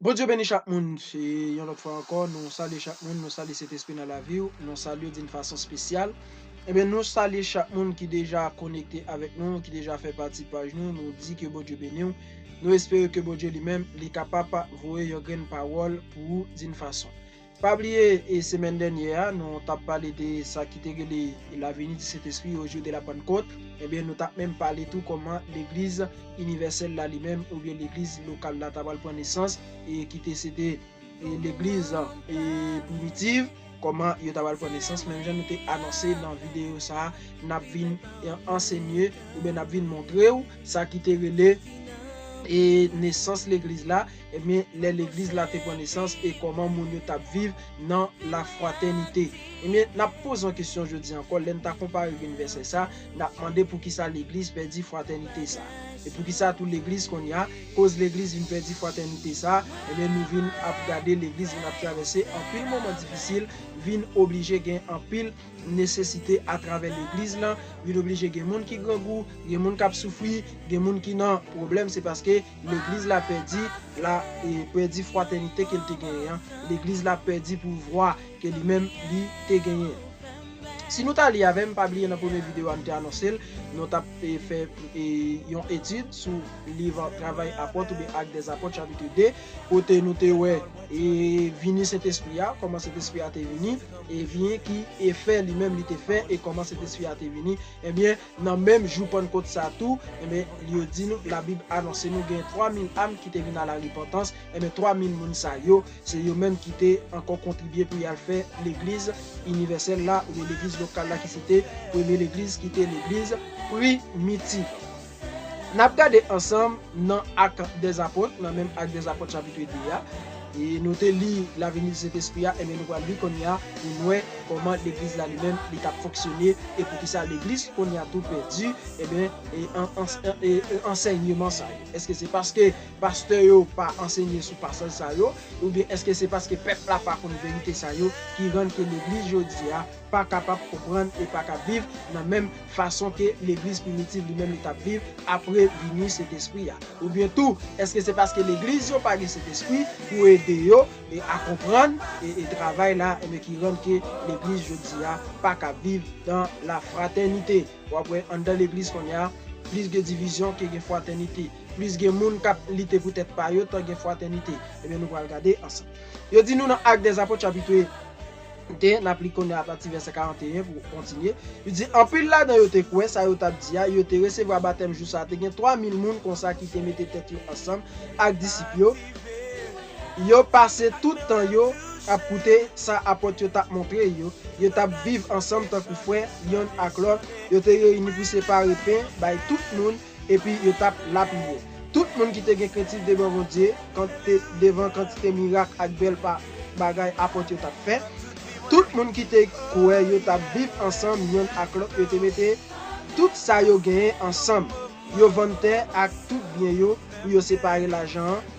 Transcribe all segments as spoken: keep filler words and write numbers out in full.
Bondye beni chak moun. E yon lòt fwa ankò, nou salye chak moun, nou salye Sentespri nan lavi w, nou salye w d'une façon spéciale. Ebyen, nou salye chak moun ki deja konekte avèk nou, ki deja fè pati paj nou, nou di ke Bondye beni w. Nou espere ke Bondye li menm, li kapab voye yon grenn pawòl pou ou d'une façon. Pa bliye, e semèn dènyè a, nou t ap pale de sa ki te rele la venue du Saint-Esprit au jour de la Pentecôte. Ebyen, nou t ap menm pale tou kòman legliz inivèsèl la li menm, oubyen legliz lokal la, ta pral pran nesans, e ki te se te, e legliz, e primitiv, kòman yo ta pral pran nesans, menm jan nou te anonse nan videyo sa a, n ap vin, e, ansenye, oubyen n ap vin montre w sa ki te rele, e nesans legliz la, ebyen, lè legliz la te pran nesans e kòman moun yo t ap viv nan lafratènite. Ebyen, n ap poze yon kesyon jodi ankò, lè n ta konpare vèsè sa, n ap mande poukisa legliz pèdi fratènite sa. E poukisa tou legliz kounye a, koz legliz vin pèdi fratènite sa, ebyen, nou vin ap gade legliz vin ap travèse anpil moman difisil, vin oblije gen anpil nesesite atravè legliz lan, vin oblije gen moun ki grangou, gen moun k ap soufri, gen moun ki nan pwoblèm, se paske legliz la pèdi, la, e, pèdi fratènite ke l te genyen an. Legliz la pèdi pouvwa ke li menm li te genyen. Si nou ta li avè m, pa bliye nan premye videyo a, m te anonse l, nou t ap, e, fè, e, yon etid sou liv Travay Apot oubyen Actes des Apôtres, chapit de, kote nou te wè, e, vini Sentespri a, kòman Sentespri a te vini, e byen ki efè li menm li te fè, e kòman Sentespri a te vini. Ebyen, nan menm jou Pannkot sa tou, ebyen, yo di nou, Labib anonse nou gen twa mil àm ki te vin a la repantans, ebyen, twa mil moun sa yo, se yo menm ki te ankò kontribye pou y al fè legliz inivèsèl la, oubyen legliz lokal la, ki se te premye legliz, ki te legliz primitiv. N ap gade ansanm nan Actes des Apôtres, nan menm Actes des Apôtres chapit de a, e nou te li la venue du Saint-Esprit a, ebyen, nou pral li kounye a pou n wè kòman legliz la li menm, li t ap fonksyone, e poukisa legliz kounye a tou pèdi, ebyen, e an, an, e, e ansèyman sa yo. Èske se paske pastè yo pa ansenye sou pasaj sa yo, oubyen èske se paske pèp la pa konn verite sa yo ki rann ke legliz jodi a pa kapab konprann e pa ka viv nan menm fason ke legliz primitiv li menm li t ap viv apre vini Sentespri a? Oubyen tou, èske se paske legliz yo pa gen Sentespri pou ede yo e a konprann e, e travay la, ebyen, ki rann ke legliz jodi a pa ka viv dan lafratènite? W ap wè anndan legliz kounye a, plis gen divizyon ke gen fratènite. Plis gen moun k ap lite pou tèt pa yo, tan gen fratènite. Ebyen, nou pral gade ansanm. Yo di nou nan Actes des Apôtres, chapit de, n ap li kounye a apati vèsè karanteyen pou kontinye. Li di, anpil ladan yo te kwè sa yo t ap di a, yo te resevwa batèm jou sa a. Te gen twa mil moun konsa ki te mete tèt yo ansanm ak disip yo. Yo pase tout tan yo ap koute sa apot yo t ap montre yo. Yo t ap viv ansanm tankou frè, yonn ak lòt. Yo te reyini pou separe pen, bay tout moun, epi yo t ap lapriyè. Tout moun ki te gen krentif devan Bondye, kante, devan kantite mirak ak bèl pa, bagay apot yo t ap fè. Tout moun ki te kwè yo t ap viv ansanm yonn ak lòt, yo te mete tout sa yo genyen ansanm. Yo vann tè ak tout byen yo pou yo separe lajan an,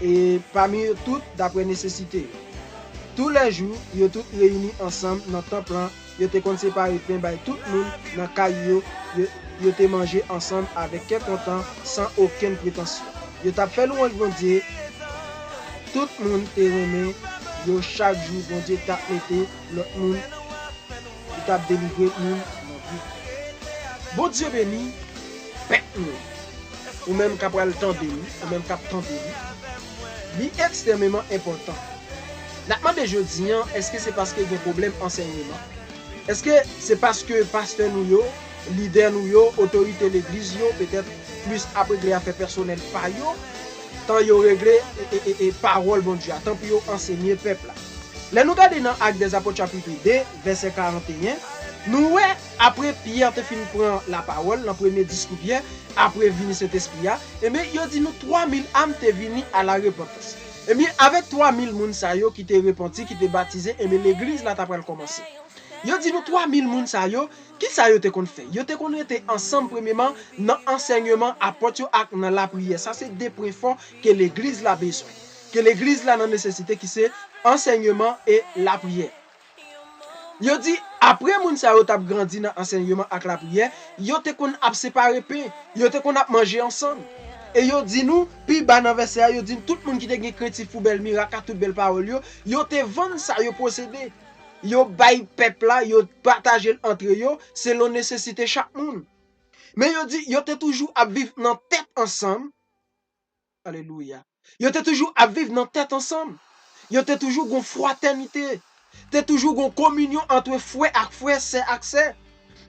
e pami yo tout dapre nesesite yo. Toulèjou, yo tout reyini ansanm nan tanp lan, yo te konn separe pen bay tout moun nan kay yo, yo, yo te manje ansanm avèk kè kontan, san okenn pretansyon. Yo t ap fè lwanj Bondye, tout moun te renmen yo chak jou, Bondye t ap mete lòt moun, li t ap delivre moun nan vi. Bondye beni pèp nou. Ou menm k ap pral tande m, ou menm k ap tande m, li ekstrèmeman enpòtan. N ap mande jodi a, èske se paske gen pwoblèm ansèyman? Èske se paske pastè nou yo, lidè nou yo, otorite legliz yo, petèt plis ap regle afè pèsonèl pa yo, tan yo regle, e, e, e, e pawòl Bondye a, tan pou yo ansenye pèp la? Lè nou gade nan Actes des Apôtres, chapit de, vèsè karanteyen, nou wè, apre Pyè te fin pran lapawòl nan premye diskou Pyè, apre vini Sentespri a, ebyen, yo di nou twa mil àm te vini a la repantans. Ebyen, avèk twa mil moun sa yo ki te repanti, ki te batize, ebyen, legliz la ta pral kòmanse. Yo di nou twa mil moun sa yo, kisa yo te konn fè? Yo te konn rete ansanm premyeman nan ansèyman apot yo ak nan lapriyè. Sa se de pwen fò ke legliz la bezwen. Ke legliz la nan nesesite ki se ansèyman e lapriyè. Yo di, apre moun sa yo t ap grandi nan ansèyman ak lapriyè, yo te konn ap separe pen, yo te konn ap manje ansanm. E yo di nou, pi ba nan vèsè a, yo di nou, tout moun ki te gen krentif pou bèl mirak ak tout bèl pawòl yo, yo te vann sa yo posede. Yo bay pèp la, yo pataje l antre yo, selon nesesite chak moun. Men yo di, yo te toujou ap viv nan tèt ansanm. Alelouya. Yo te toujou ap viv nan tèt ansanm. Yo te toujou gon fratènite. Te toujou gon kominyon ant frè ak frè, sè ak sè.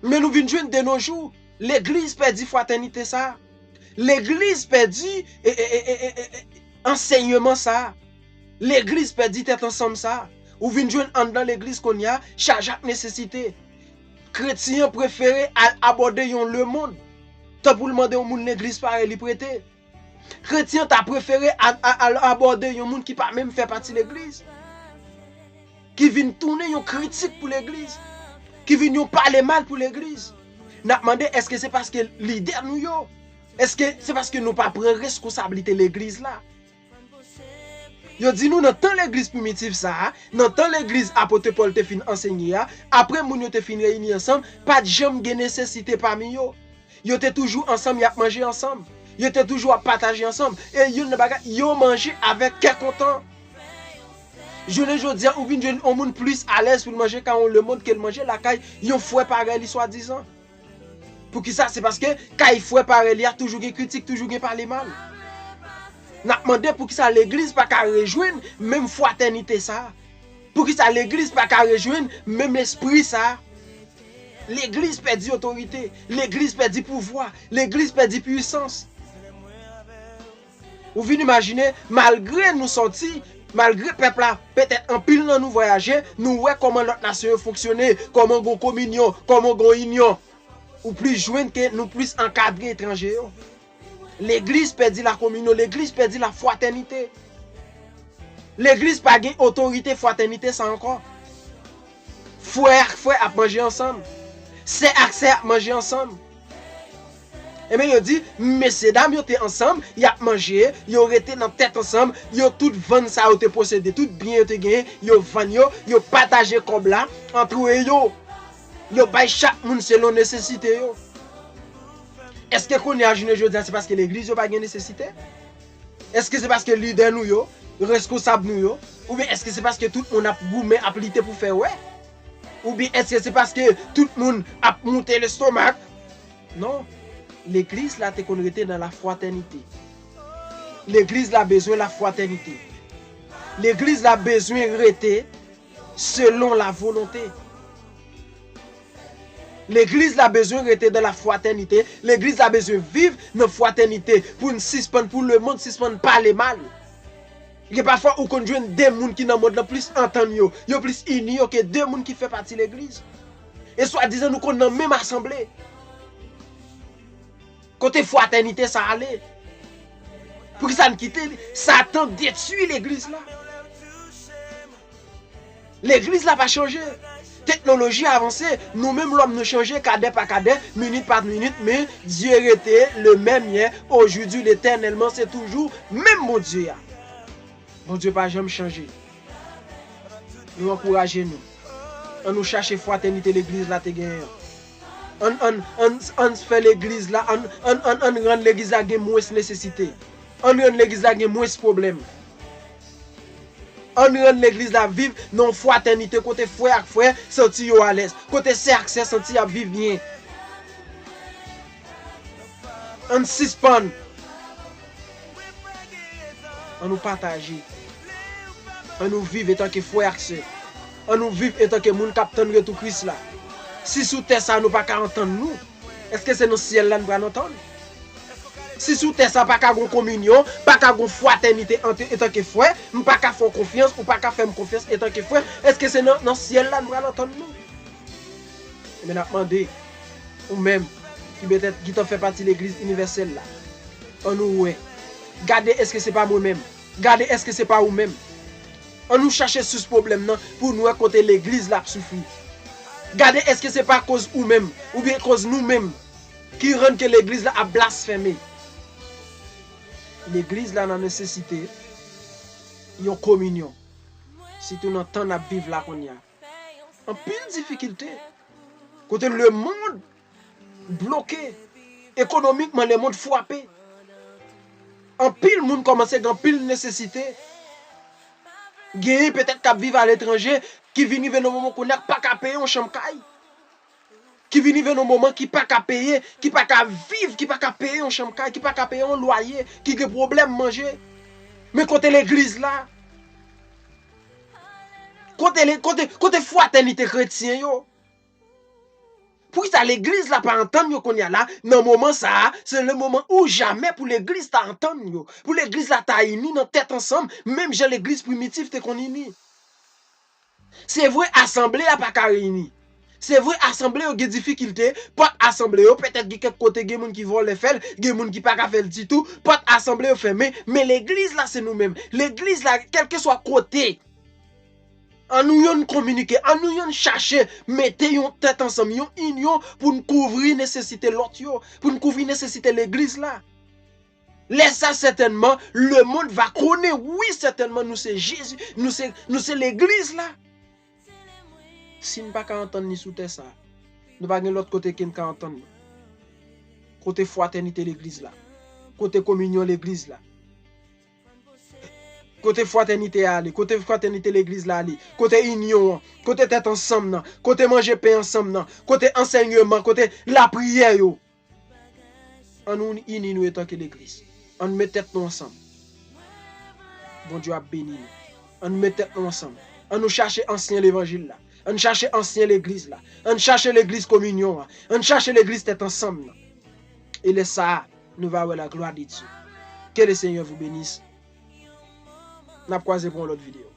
Men nou vin jwenn de nos jours, legliz pèdi fratènite sa a. Legliz pèdi e, e, e, e, e, e, ansèyman sa a. Legliz pèdi tèt ansanm sa a. Ou vin jwenn anndan legliz kounye a, chaje ak nesesite. Kretyen an prefere al abòde yon lemonn, tan pou l mande yon moun legliz parèy li prete. Kretyen an ta prefere al, al, al abòde yon moun ki pa menm fè pati legliz, ki vin tounen yon kritik pou legliz, ki vin yon pale mal pou legliz. N ap mande, èske se paske lidè nou yo? Èske se paske nou pa pran reskonsablite legliz la? Yo di nou nan tan legliz primitif sa a, nan tan legliz apot Pòl te fin ansenye a, apre moun yo te fin reyini ansanm, pa t janm gen nesesite pami yo. Yo te toujou ansanm, y ap manje ansanm. Yo te toujou ap pataje ansanm. E youn nan bagay, yo manje avèk kè kontan. Jounen jodi a, ou vin jwenn yon moun plis alèz pou l manje kay yon lemonn ke l manje lakay yon frè parèy li swadizan. Poukisa? Se paske kay frè parèy li a toujou gen kritik, toujou gen pale mal. N ap mande poukisa legliz pa ka rejwenn menm fratènite sa a? Poukisa legliz pa ka rejwenn menm lespri sa a? Legliz pèdi otorite, legliz pèdi pouvwa, legliz pèdi pwisans. Ou vin imajine, malgre nou sòti, malgre pèp la, petèt anpil nan nou vwayaje, nou wè kòman lòt nasyon yo fonksyone, kòman gon kominyon, kòman gon inyon. Ou plis jwenn ke nou plis ankadre etranje yo. Legliz pèdi lakominyon, legliz pèdi lafratènite. Legliz pa gen otorite fratènite sa ankò. Frè ak frè ap manje ansanm. Sè ak sè ap manje ansanm. Ebyen, yo di, mesye dam yo te ansanm, y ap manje, yo rete nan tèt ansanm, yo tout vann sa yo te posede, tout byen yo te genyen, yo vann yo, yo pataje kòb la antre yo. Yo bay chak moun selon nesesite yo. Èske kounye a jounen jodi a se paske legliz yo pa gen nesesite? Èske se paske lidè nou yo, reskonsab nou yo, oubyen èske se paske tout moun ap goumen, ap lite pou fè wè? Oubyen èske se paske tout moun ap moute lestomak? Non. Legliz la te konn rete nan lafratènite. Legliz la bezwen lafratènite. Legliz la bezwen rete selon lavolonte. Legliz la bezwen rete dan lafratènite. Legliz la bezwen viv nan fratènite pou n sispann, pou lemonn sispann pale mal. Gen pafwa ou konn jwenn de moun ki nan mond lan plis antann yo, yo plis ini yo ke de moun ki fè pati legliz. E swadizan nou konn nan menm asanble. Kote fratènite sa ale? Poukisa n kite Satan detwi legliz la? Legliz la pa chanje. Teknoloji avanse, nou menm lòm nou chanje, kadè pa kadè, minit pa minit, men Dye rete le menm yè, ojoudu, letènèlman, se toujou menm Bondye a. Bondye pa janm chanje. Nou ankouraje nou. An nou chache fratènite legliz la te genyen an. An, an, an, an fè legliz la, an, an, an, an rann legliz la gen mwens nesesite. An rann legliz la gen mwens pwoblèm. An rann legliz la viv nan yon fratènite kote frè ak frè santi yo alèz, kote sè ak sè santi y ap viv byen. An sispann. An nou pataje. An nou viv etanke frè ak sè. An nou viv etanke moun k ap tann retou Kris la. Si sou tè sa nou pa ka antann nou, èske se nan syèl la n pral antann? Si sou tè sa pa ka gon kominyon, pa ka gon fratènite ant, etanke frè, m pa ka fè w konfyans, ou pa ka fè m konfyans etanke frè, èske se nan, nan syèl la n pral antann nou? Ebyen, n ap mande, ou menm, ki petèt gentan fè pati legliz inivèsèl la, an nou wè. Gade èske se pa mwen menm. Gade èske se pa ou menm. An nou chache sous pwoblèm nan pou n wè kote legliz la ap soufri. Gade èske se pa koz ou menm, oubyen koz nou menm, ki rann ke legliz la ap blasfeme. Legliz la nan nesesite yon kominyon. Sitou nan tan n ap viv la kounye a. Anpil difikilte. Kote lemonn bloke. Ekonomikman, lemonn frape. Anpil moun kòmanse gen anpil nesesite. Genyen petèt k ap viv aletranje, ki vin rive nan moman kounye a k pa ka peye yon chanm kay. Ki vin rive nan moman ki pa ka peye, ki pa ka viv, ki pa ka peye yon chanm kay, ki pa ka peye yon lwaye, ki gen pwoblèm manje. Men kote legliz la? Kote le, kote, kote fratènite kretyen yo? Poukisa legliz la pa antann yo kounye a la? Nan moman sa a, se le moman ou jamè pou legliz ta antann yo. Pou legliz la ta ini nan tèt ansanm, menm jan legliz primitif te konn ini. Se vre, asanble a pa ka reyini. Se vre, asanble yo gen difikilte. Pòt asanble yo, petèt gen kèk kote, gen moun ki vòlè fè l, gen moun ki pa ka fè l ditou. Pòt asanble yo fèmen, men legliz la, se nou menm. Legliz la, kèlkeswa kote, ann nou yonn kominike, ann nou yonn chache mete yon tèt ansanm, yon inyon pou n kouvri nesesite lòt yo, pou n kouvri nesesite legliz la. Lè sa, sètènman, lemonn va konnen, wi, sètènman, nou se Jezi, nou se, nou se legliz la. Si n pa ka antann ni sou tè sa a, nou pa gen lòt kote ke n ka antann nou. Kote fratènite legliz la? Kote kominyon legliz la? Kote fratènite a ale? Kote fratènite legliz la ale? Kote inyon an? Kote tèt ansanm nan? Kote manje pen ansanm nan? Kote ansèyman? Kote lapriyè yo? Ann nou ini nou etanke legliz. Ann met tèt nou ansanm. Bondye ap beni nou. Ann met tèt nou ansanm. Ann nou chache ansyen levanjil la. Ann chache ansyen legliz la. Ann chache legliz kominyon an. Ann chache legliz tèt ansanm nan. E lè sa a, nou va wè la glwa de Dye. Que le Seigneur vous bénisse. N ap kwaze pou yon lòt videyo.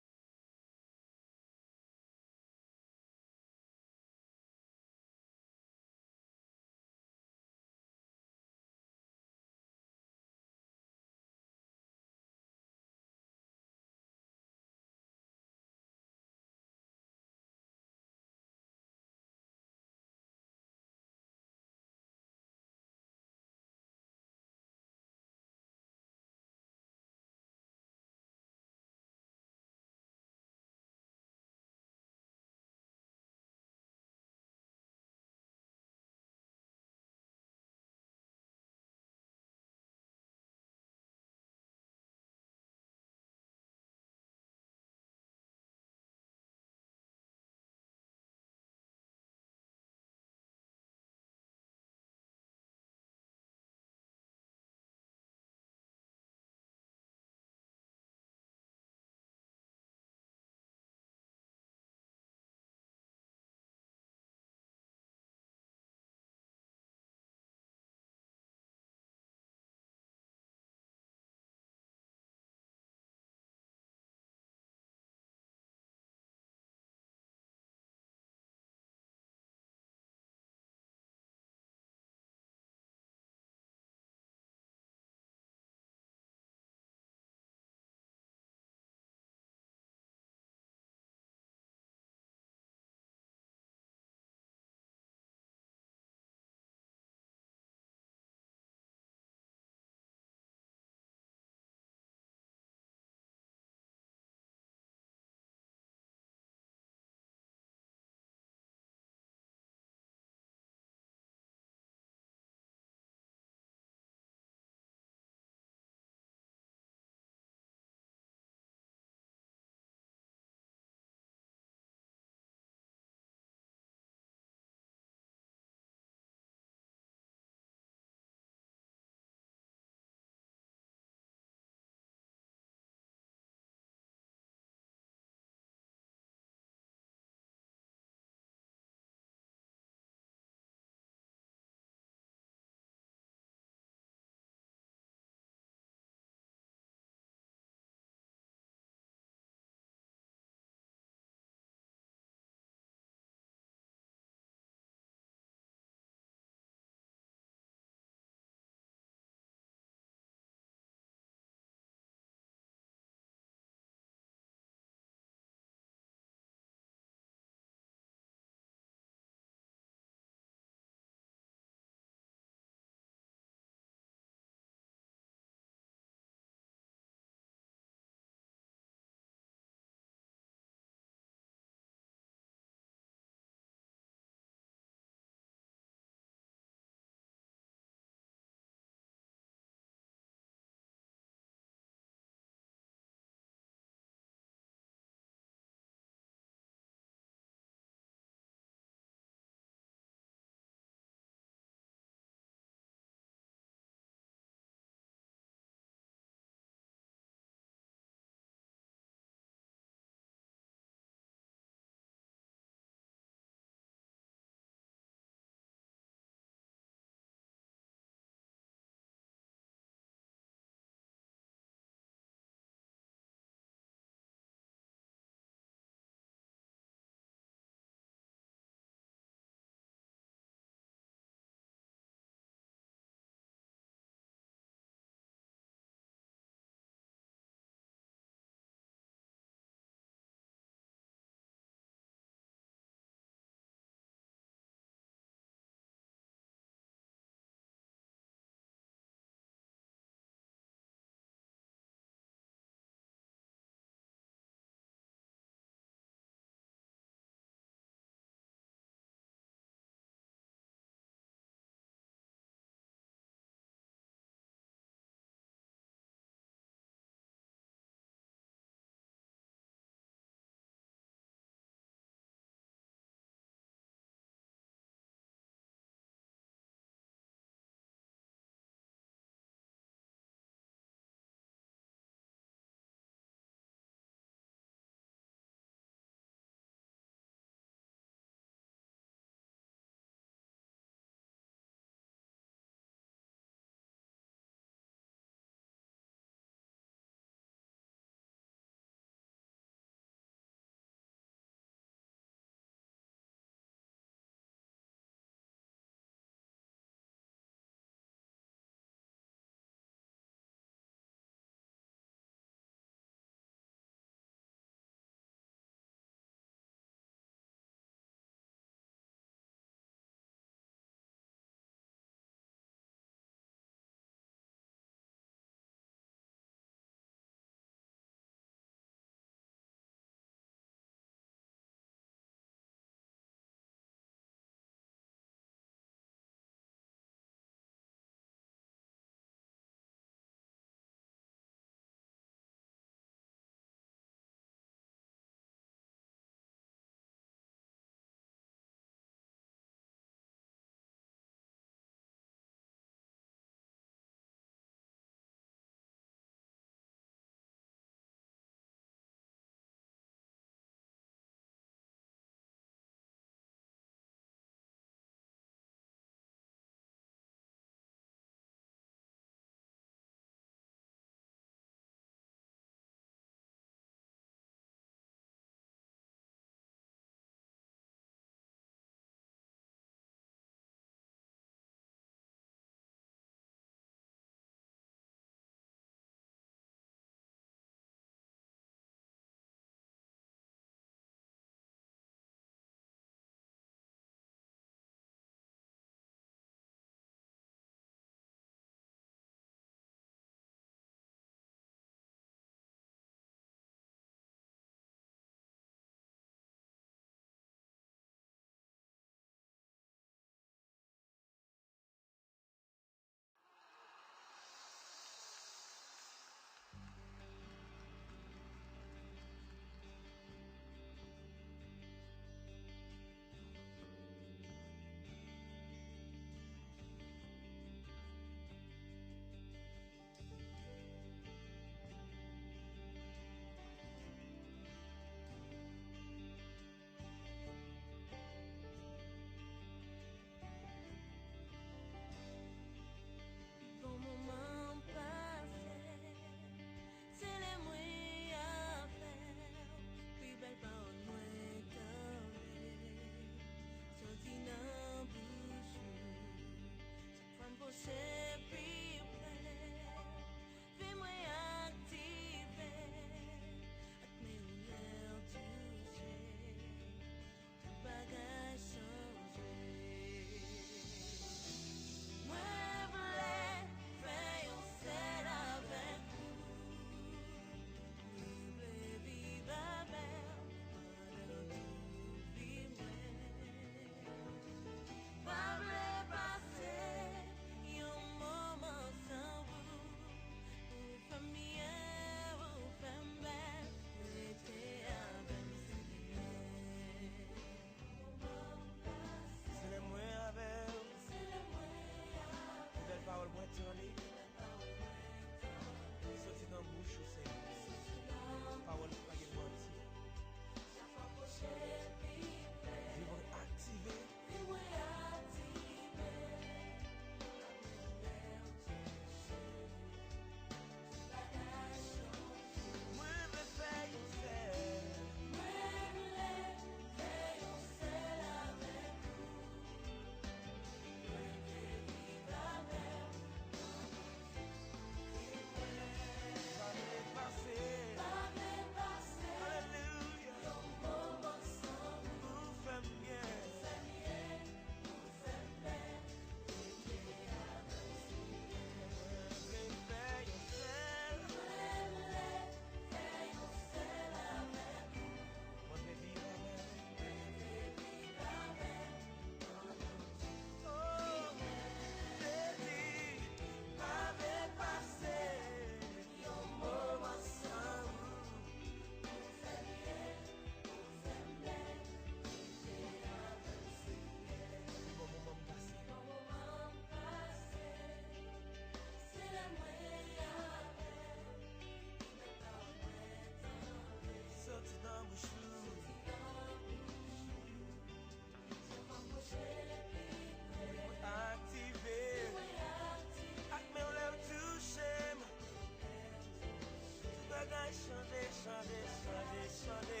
Chante, chante, chante.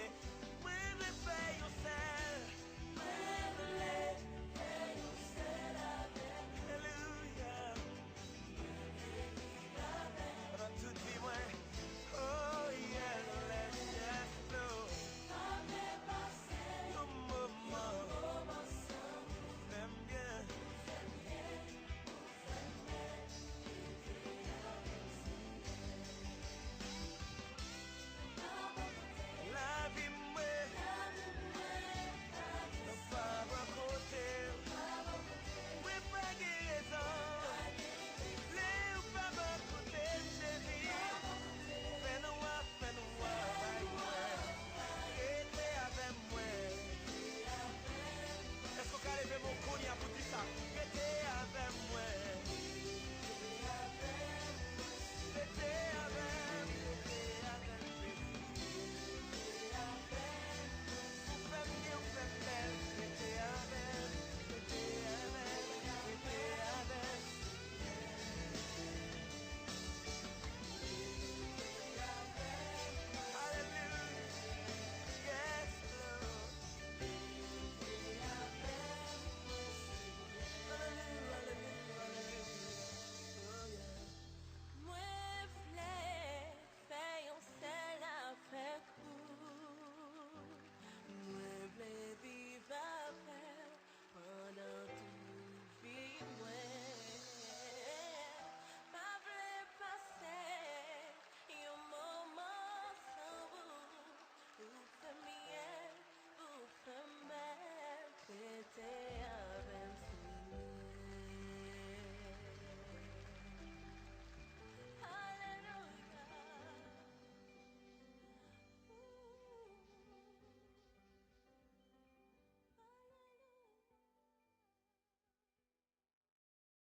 Mwen vle fè yon sèl